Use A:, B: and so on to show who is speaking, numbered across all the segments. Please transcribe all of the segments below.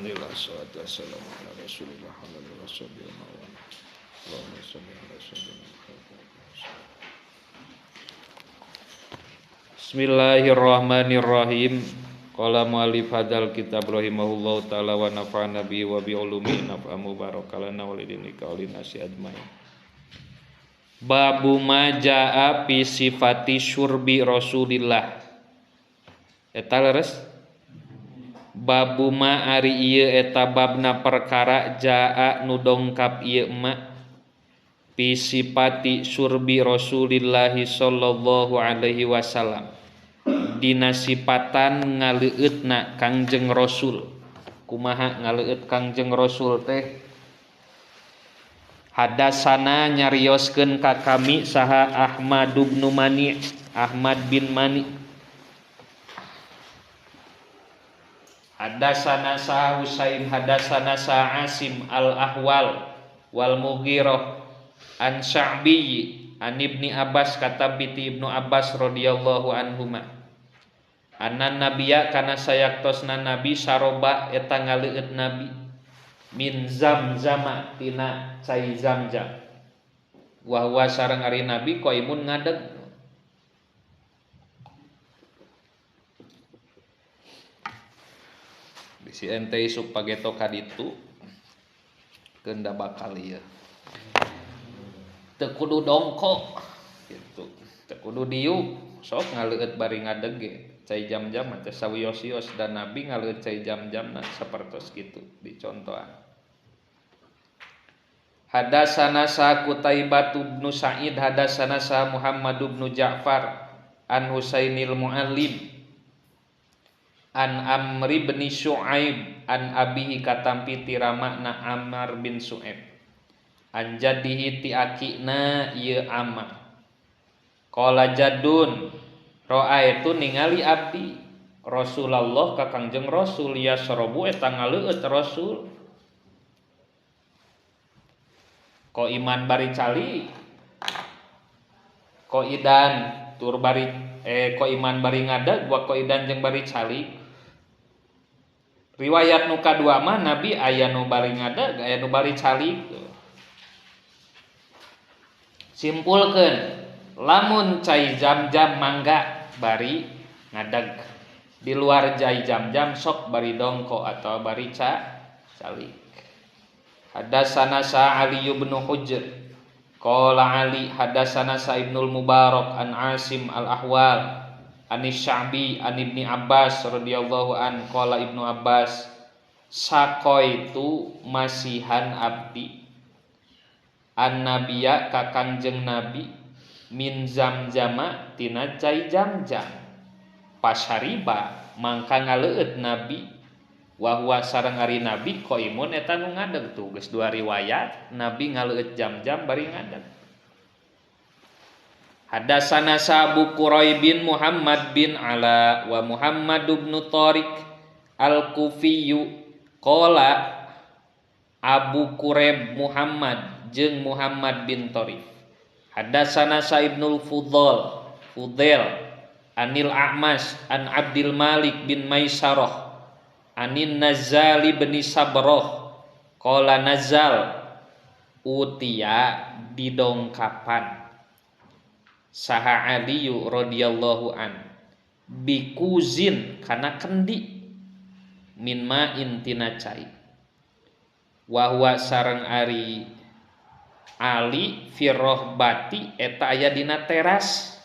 A: Alhamdulillah salatu wassalamu ala Rasulillah wa ala alihi washabihi wa man wala. Allahumma shalli ala sayyidina Muhammad. Bismillahirrahmanirrahim. Qala mu'allif hadzal kitab rahimahullahu taala wa nafa'ana bihi wa bi ulumi naf'a mubarakalana wa lidinika wa linasi ajmain. Babu ma jaa fi sifati syurbi Rasulillah. Eta leres? Babu ma ari ieu eta babna perkara jaa nu dongkap ieu ma fi sifati syurbi Rasulillah sallallahu alaihi wasallam. Dina sipatan ngaleueutna Kangjeng Rasul. Kumaha ngaleueut Kangjeng Rasul teh? Hadasana nyarioskeun ka kami saha Ahmad bin Mani, Ahmad bin Mani. Hadasana saha Husain, hadasana saha Asim al-Ahwal wal Mughirah an Sya'bi an Ibni Abbas katabiti Ibnu Abbas radhiyallahu anhuma. Anan nabiya kana sayaktosna nabi saroba eta ngaleueut nabi min zamzama tina cai zamzam. Wa huwa sareng ari nabi qaimun ngadeg. Bisi ente isuk pageto ka ditu keun da bakal ieu. Teu kudu dongkok gitu. Teu kudu diuk, sok ngaleueut bari ngadeg ge. Cai jam-jam teh sawios-wios dan nabi ngaleueut cai jam-jamna sapertos kitu dicontohan. Hadasana sa Qutaibah bin Sa'id hadasana sa Muhammad bin Ja'far an Husainil Muallim an Amr bin Syu'aib an abihi katampi tiramana Amr bin Syu'aib an jaddihi ti akina ieu Amr. Qala jadun roa itu ningali abdi Rasulullah ka Kangjeng Rasul yasrobu eta ngaleueut Rasul. Ko iman bari cali, ko idan tur bari ko iman bari ngadeg wa ko idan jeung bari cali. Riwayat nu kadua mah Nabi aya nu bari ngadeg aya nu bari cali. Simpulkeun lamun cai jam-jam mangga bari ngadeg, di luar cai jam-jam sok bari dongko atau bari calik. Hadasana sa Ali bin Hujr qala Ali hadasana sa Ibnul Mubarak an Asim al-Ahwal an Sya'bi an Ibni Abbas radhiyallahu an qala Ibnu Abbas saqaitu masihan abdi an nabiya ka Kangjeng Nabi min zamzama tina cai jamjam pasariba mangka ngaleueut nabi wa huwa sareng ari nabi qaimun eta nu ngadeg. Tuh geus dua riwayat nabi ngaleueut jam-jam bari ngadeg. Hadasana Abu Quraib bin Muhammad bin Ala wa Muhammad bin Tariq al-Kufiyyu qala Abu Quraib Muhammad jeung Muhammad bin Tariq hadasana sa Ibnul Fudail anil A'mas an Abdul Malik bin Maisarah anin Nazali bin Sabroh qala Nazal utia didongkapan saha Aliyu radhiyallahu an bikuzin kana kendi min ma'in tina cai wa huwa sareng ari Ali firrohbati eta aya dina teras.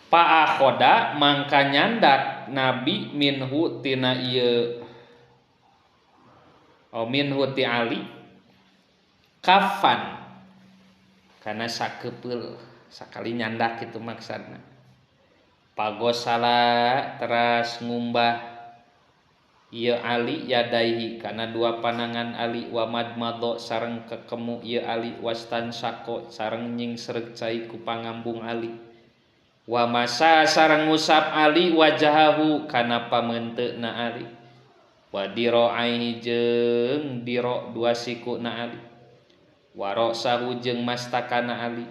A: Pa'akhoda mangka nyandak Nabi minhu tina ieu minhu ti Ali kafan kana sakepeul sakali nyandak kitu maksudna. Pagosala teras ngumbah ieu Ali yadaihi kana dua panangan Ali wa madmado sareng kekemu ieu Ali wastan sako sareng nyingsereg cai ku pangambung Ali wa masa sareng ngusap Ali wajahahu kana pamenteuna Ali wa diro'aihi jeung diro dua sikuna Ali wa ra'sahu jeung mastakana Ali.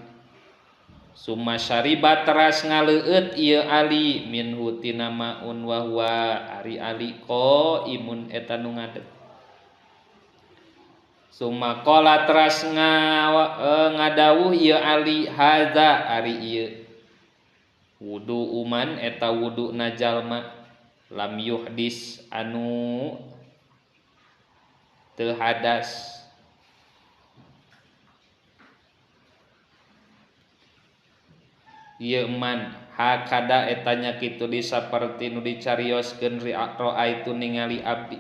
A: Summa syariba teras ngaleueut ieu Ali minhu tina maun wa huwa ari Ali qaimun eta nu ngadeg. Summa qala teras ngadawuh ieu Ali hadza ari ieu wudu uman eta wuduna jalma lam yuhdis anu teu hadas. Ieu man hakada eta nya kitu disaperti nu dicarioskeun raaitu ningali abdi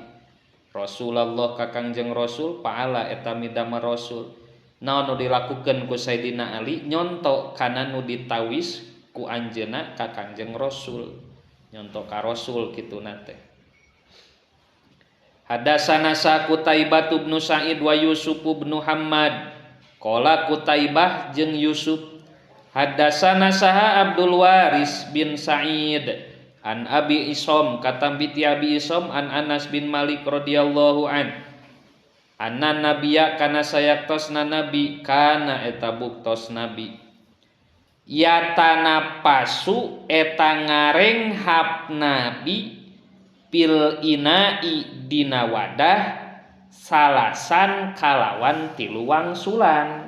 A: Rasulullah ka Kangjeng Rasul paala eta midamel Rasul. Naon nu dilakukeun ku Sayyidina Ali nyonto kana nu ditawis ku anjeunna ka Kangjeng Rasul, nyonto ka Rasul kituna teh. Hadasana sa Qutaibah bin Sa'id wa Yusuf bin Hammad. Qala Qutaibah jeung Yusuf hadasana saha Abdul Waris bin Sa'id an Abi Isom katam bi Abi Isom an Anas bin Malik radhiyallahu an anna nabiyya kana sayaktosna nabi kana eta buktos nabi yatanapasu eta ngarenghap nabi pil inai dina wadah salasan kalawan tilu wangsulan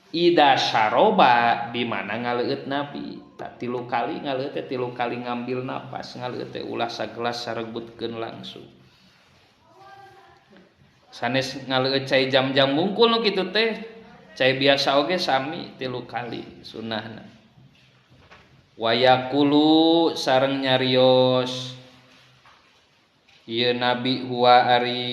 A: ida syaroba di mana ngaleueut nabi tak tilu kali ngaleueut teh tilu kali ngambil napas ngaleueut teh ulah sagelas sarebutkeun langsung sanes ngaleueut cai jam-jam bungkul nu kitu teh cai biasa oge sami tilu kali sunahna. Wayaqulu sareng nyarios ieu nabi huwa ari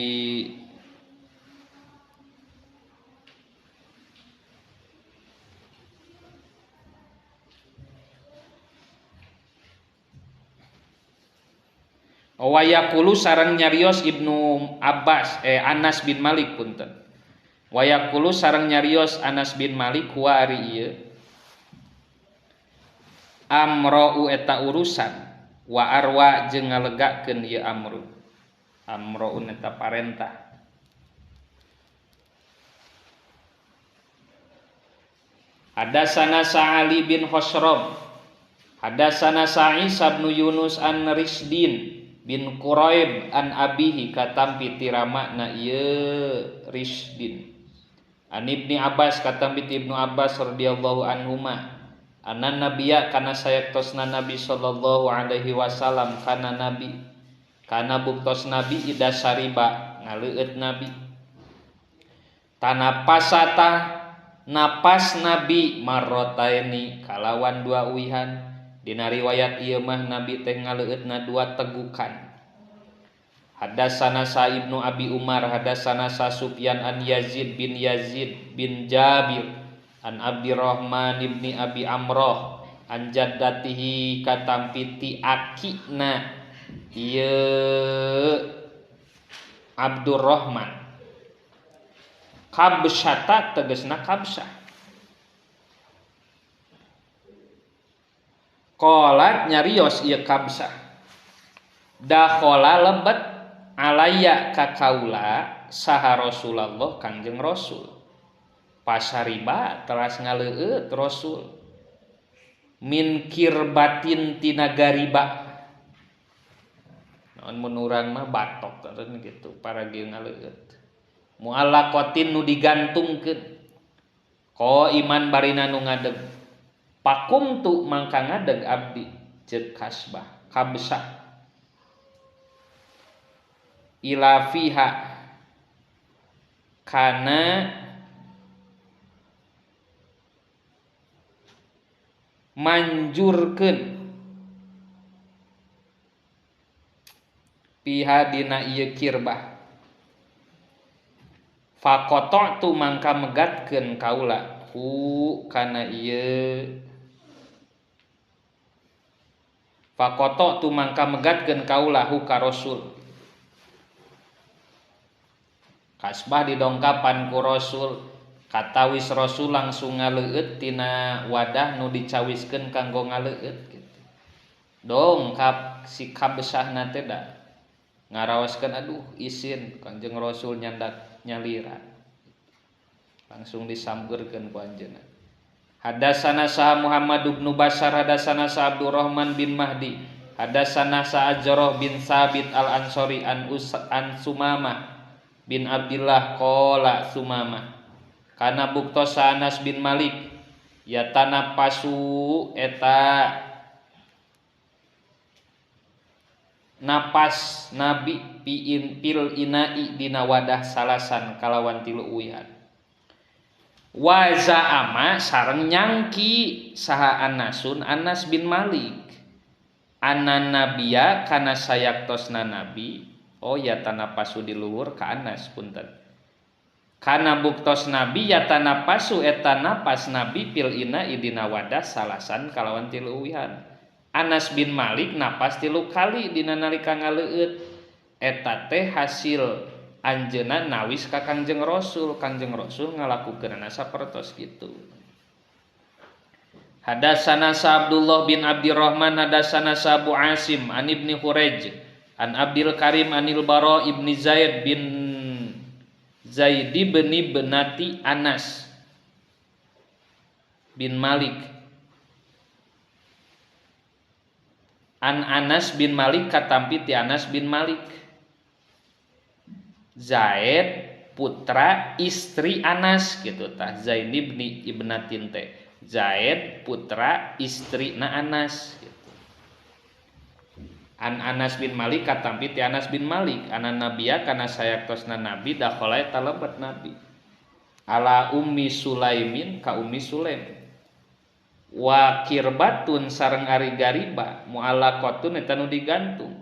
A: wayaqulu sareng nyarios Ibnu Abbas Anas bin Malik punten. Wayaqulu sareng nyarios Anas bin Malik huwa ari ieu amra'u eta urusan wa arwa jeung ngalegakeun ieu amru. Amra'un eta parentah. Hadasana Sa'ali bin Khosrob hadasana Sa'is bin Yunus an Risdin bin Quraib an abihi katampi tirama na ieu Risdin an Ibni Abbas katampi Ibnu Abbas radhiyallahu anhuma anna nabiyya kana sayaktosna nabi sallallahu alaihi wasallam kana nabi kana buktos nabi ida sariba ngaleueut nabi tanapasata napas nabi marrotaini kalawan dua uihan. Dina riwayat ieu mah nabi teh ngaleueutna dua tegukan. Hadasana sa Ibnu Abi Umar hadasana sa Sufyan an Yazid bin Yazid bin Jabir an Abdurrahman ibni Abi Amroh an jaddatihi katampi ti akina ieu Abdurrahman kabsyata tegasna kabsyah. Qalat nyarios ieu kabsah dakhala lebet alaya ka kaula saha Rasulullah Kangjeng Rasul pasariba teras ngaleueut Rasul min kirbatin tina gariba naon mun urang mah batok teureun kitu paragi ngaleueut muallaqatin nu digantungkeun qaiman barina nu ngadeg pakum tu mangka ngadeg abdi ceuk kasbah kabsah ila fiha kana manjurkeun piha dina ieu kirbah faqata'tu mangka megatkeun kaula hu kana ieu faqata'tu mangka megatkeun kaula hu ka Rasul. Kasbah didongkapan ku Rasul katawis Rasul langsung ngaleueut tina wadah nu dicawiskeun kanggo ngaleueut kitu. Dongkap si kabsahna teh da ngaraoskeun aduh isin Kangjeng Rasul nyandak nyalira. Langsung disampeurkeun ku anjeunna. Hadasana saha Muhammad bin Bashar hadasana saha Abdurrahman bin Mahdi hadasana saha Jarrah bin Sabit al-Ansori an Sumamah bin Abdillah qala Sumamah kana buktos Anas bin Malik ya tanapasu eta napas nabi piin pil inai dina wadah salasan kalawan tilu uihan wa za'ama sareng nyangki saha Anasun Anas bin Malik anna nabia kana sayaktosna nabi oh ya tanapasu di luhur ka Anas punten kana buktos nabi ya tanapasu eta napas nabi pil inai dina wadah salasan kalawan tilu uihan Anas bin Malik napas tilu kali dina nalika ngaleueut eta teh hasil anjeunna nawis ka Kangjeng Rasul. Kangjeng Rasul ngalakukeunana sapertos kitu. Hadasana sa Abdullah bin Abdurrahman hadasana sa Abu Asim an Ibni Huraij an Abdul Karim anil Bara ibni Zaid bin Zaid bin Benati Anas bin Malik an Anas bin Malik katampi ti Anas bin Malik Zaid putra istri Anas gitu tah Zaid bin Ibnatin teh Zaid putra istri na Anas gitu. An Anas bin Malik katampi ti Anas bin Malik anan nabia kana sayaktosna nabi dakhala eta lebet nabi ala Ummi Sulaimin ka Ummi Sulaim wa kirbatun sareng ari gariba mu'allaqatun eta nu digantung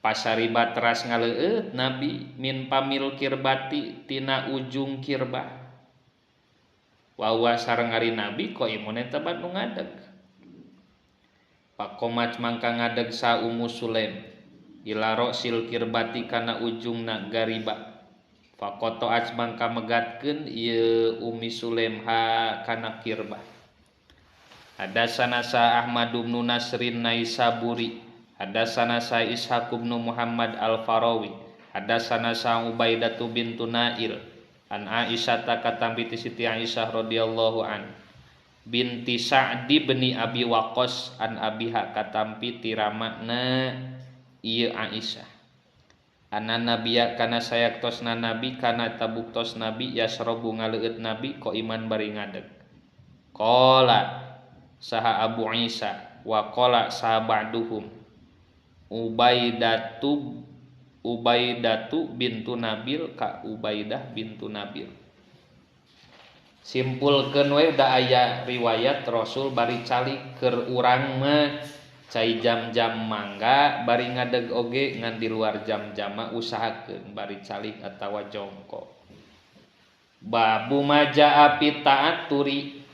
A: pasariba teras ngaleueut nabi min pamil kirbati tina ujung kirbah wa wa sareng ari nabi qaimun eta bat nu ngadeg pakomat mangka ngadeg sa Ummu Sulaim ila ra'sil kirbati kana ujungna gariba faqata mangka megatkeun ieu Ummi Sulaim ha kana kirbah. Hadasana sa Ahmad bin Nasrin Naisaburi hadasana sa Ishaq bin Muhammad Al-Farawi hadasana sa Ubaidah bintu Nail an Aisyah katampi ti Siti Aisyah radhiyallahu an binti Sa'di bin Abi Waqqas an abiha katampi ti ramana ieu Aisyah anna nabia kana sayaktosna nabi kana tabuktos nabi yasrobu ngaleueut nabi ko iman bari ngadeg qala saha Abu Isa wa qala saha ba'duhum Ubaidatu bintu Nabil ka Ubaidah bintu Nabil. Simpulkeun we da aya riwayat Rasul bari calik keur urang mah cai jam-jam mangga bari ngadeg oge ngan di luar jam-jam mah usahakeun bari calik atawa jongkok. Babu majaa fi ta'aturi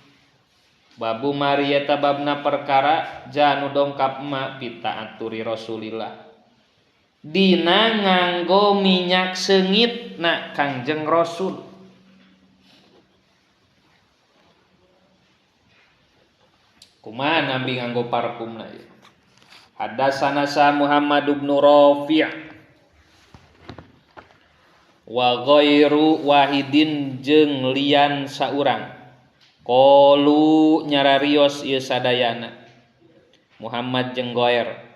A: babu marieta babna perkara janu dongkap ma fi ta'aturi Rasulillah dina nganggo minyak seungit na Kangjeng Rasul. Kumaha nambi nganggo parfumna ieu? Hadasana sa Muhammad bin Rafi' wa ghairu wahidin jeung lian saurang qalu nyararios ieu sadayana Muhammad jeung Ghair.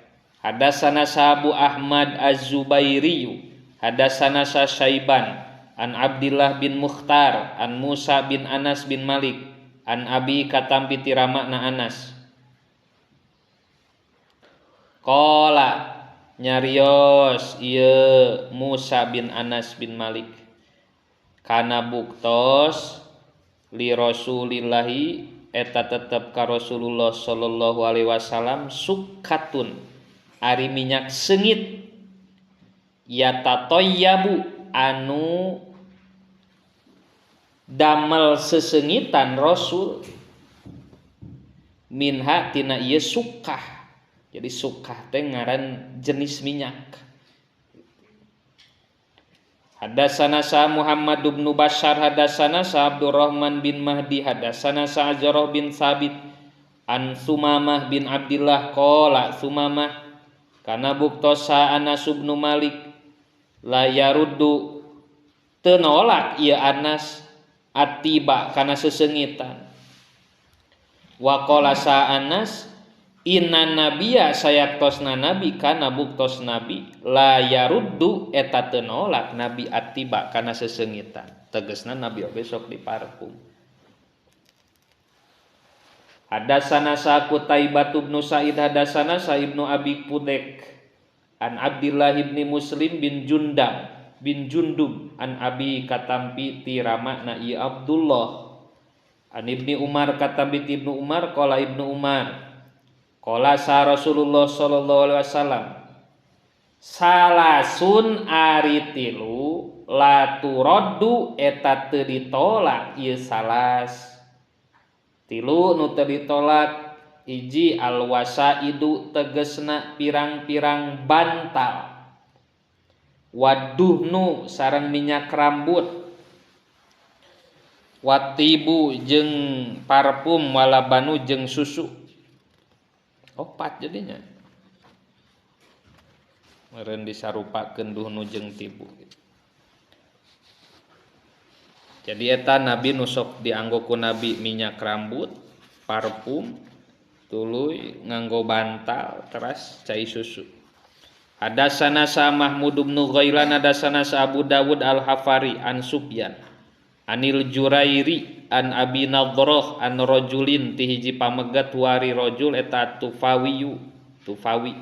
A: Hadasana sa Abu Ahmad Az-Zubairi hadasana sa Syaiban an Abdillah bin Mukhtar an Musa bin Anas bin Malik an abi katampi ti ramana Anas qala nyarios ieu Musa bin Anas bin Malik kana buktos li Rasulillahi eta tetep ka Rasulullah sallallahu alaihi wasallam sukatun ari minyak seungit yatatoyyabu anu damel sesengitan Rasul minha tina ieu sukah. Jadi sukah teh ngaran jenis minyak. Hadasana sa Muhammad bin Bashar hadasana sa Abdurrahman bin Mahdi hadasana sa Jarrah bin Sabit an Sumamah bin Abdillah qala Sumamah kana buktosa Anas bin Malik la yaruddu teu nolak ieu Anas Atiba kana sesengitan. Wa qala sa Anas inna nabiyya sayaktosna nabi kana buktos nabi la yaruddu eta teu nolak nabi atiba kana sesengitan. Tegasna nabi oge sok diparfum. Hadasana sa Qutaibah bin Sa'id hadasana sa Ibnu Abi Pudek an Abdillah ibni Muslim bin Jundab bin Jundub an Abi katampi ti ramana ieu Abdullah an Ibni Umar katampi ti Ibnu Umar qala Ibnu Umar qala sa Rasulullah sallallahu alaihi wasallam salasun ari tilu la turaddu eta teu ditolak ieu salas tilu nu teu ditolak hiji alwasaidu tegesna pirang-pirang bantal waduhnu sareng minyak rambut watibu jeung parfum walabanu jeung susu opat jadinya meureun disarupakeun duhnu jeung tibu. Jadi eta nabi nu sok dianggo ku nabi minyak rambut, parfum, tuluy nganggo bantal, teras cai susu. Hadasana sa Mahmud bin Ghailan hadasana sa Abu Dawud Al-Hafari an Sufyan anil Jurairi an Abi Nadrah an rajulin ti hiji pamegat wari rajul eta Tufawiyu Tufawi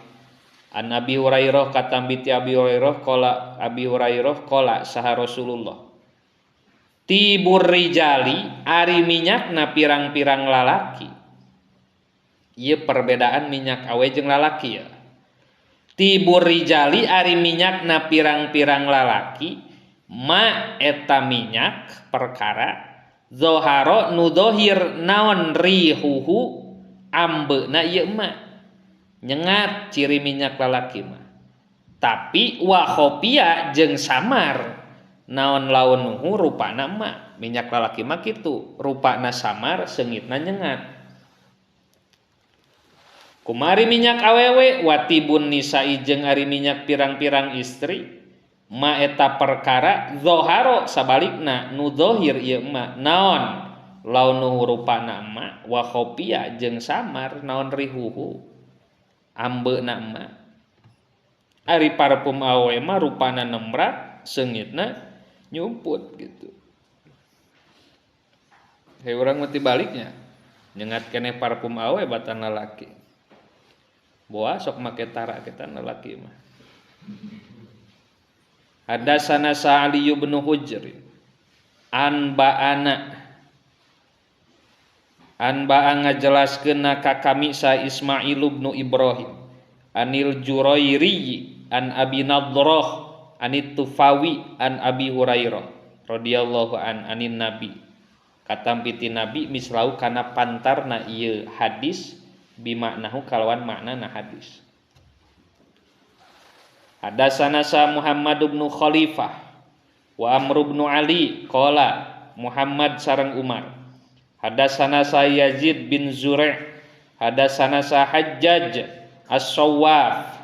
A: an Abi Hurairah katambi ti Abi Hurairah qala Abi Hurairah qala saha Rasulullah tibur rijali ari minyakna pirang-pirang lalaki. Ieu perbedaan minyak awe jeung lalaki ya. Tibur rijali ari minyakna pirang-pirang lalaki ma eta minyak perkara zoharo nu dohir naon rihuhu ambeuna ieu ma nyengat ciri minyak lalaki mah. Tapi wa khopia jeung samar naon launuhu rupana ma minyak lalaki mah kitu rupana samar seungitna nyengat. Kumari minyak awewe watibun nisa'i jeung ari minyak pirang-pirang istri ma eta perkara zoharo sabalikna nu zohir ieu ma naon launuhu rupana ma wa khopia jeung samar naon rihuhu ambeuna ma. Ari parfum awewe mah rupana nemrat seungitna nyumput gitu. Hei urang mah tibaliknya nyengat keneh parfum awe batan lalaki. Boa sok make tara kita lalaki mah. Hadasana sa Ali bin Hujr an ba'ana an ba'a ngajelaskeun ka kami sa Ismail bin Ibrahim anil Jurairi an Abi Nadrah anit Tufawi an Abi Hurairah radhiyallahu an anin nabi katampi ti nabi mislau kana pantarna ieu hadis bimaknahu kalawan maknana hadis. Hadasana sa Muhammad bin Khalifah wa Amr bin Ali qala Muhammad sareng Umar hadasana sa Yazid bin Zura' hadasana sa Hajjaj As-Sawwaf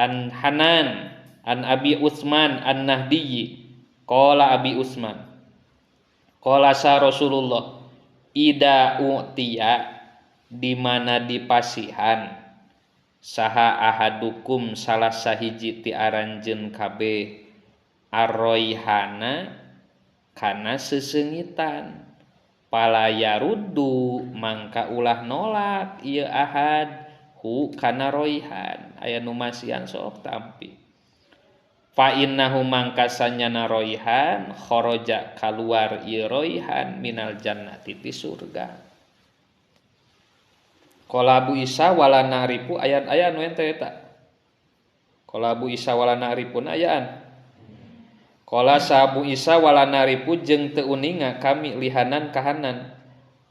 A: an Hanan an Abi Utsman An-Nahdiyyi qala Abi Utsman qala sa Rasulullah ida utiya di mana dipasihan saha ahadukum salah sahiji ti aranjeun kabeh arroihana kana sesengitan pala yaruddu mangka ulah nolak ieu ahad hu kana roihan aya nu masihan sok tampi fa innahu mangka sanyana roihan kharaja kaluar ieu roihan minal jannati ti surga. Qala Abu Isa wala na'rifu ayan-ayan we teh eta. Qala Abu Isa wala na'rifun ayaan. Qala sa Abu Isa wala na'rifu jeung teu uninga kami lihanan kahanan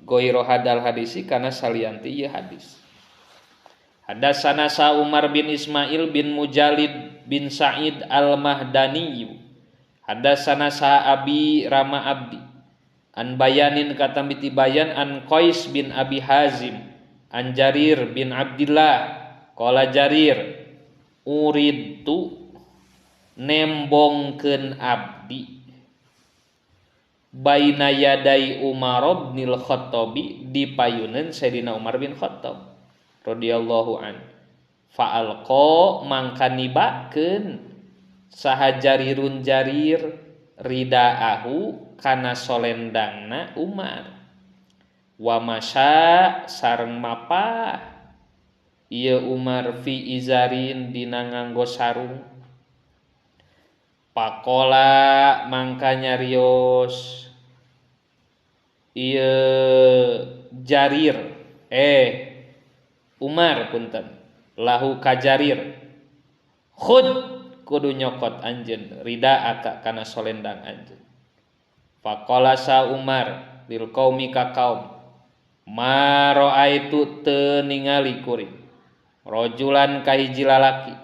A: goiro hadal hadisi kana salianti ieu hadis. Hadasana sa Umar bin Ismail bin Mujalid bin Sa'id al-Mahdani. Hadasana sa Abi Rama Abdi an bayanin katambi ti bayan an Qais bin Abi Hazim an Jarir bin Abdillah qala Jarir uridtu nembongkeun abdi Baina yadai Umar bin Khattabi di payuneun Sayyidina Umar bin Khattab radhiyallahu an. Fa'alqa mangka nibakeun saha Jarirun Jarir ridaahu kana solendangna Umar. Wa masya sareng mapah ieu Umar fi izarin dina nganggo sarung. Pakola mangka nyarios ieu Jarir Umar punten lahu ka Jarir khud kudu nyokot anjeun ridaaka kana solendang anjeun. Faqala sa Umar lil qaumi ka kaum ma raaitu teu ningali kuring rajulan ka hiji lalaki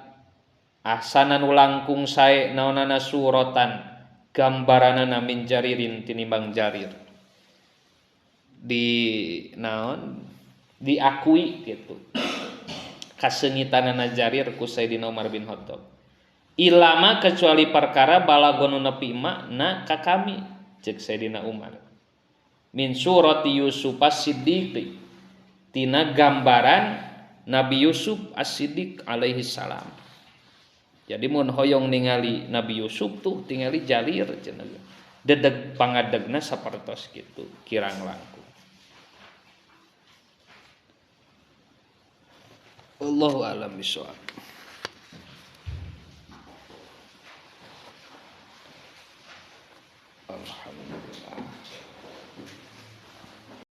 A: ahsanan langkung sae naonana suratan gambaranana min Jaririn tinimbang Jarir. Di naon diakui gitu kaseungitanana Jarir ku Sayyidina Umar bin Khattab. Ilama kecuali perkara balagono nepi makna ka kami cek Sayyidina Umar. Min surati Yusuf as-Siddiq tina gambaran Nabi Yusuf as-Siddiq alaihi salam. Jadi mun hoyong ningali Nabi Yusuf tuh tingali Jarir cenah. Dedeg pangadegna sapertos kitu kirang langkung. Allahu a'lam bishawab.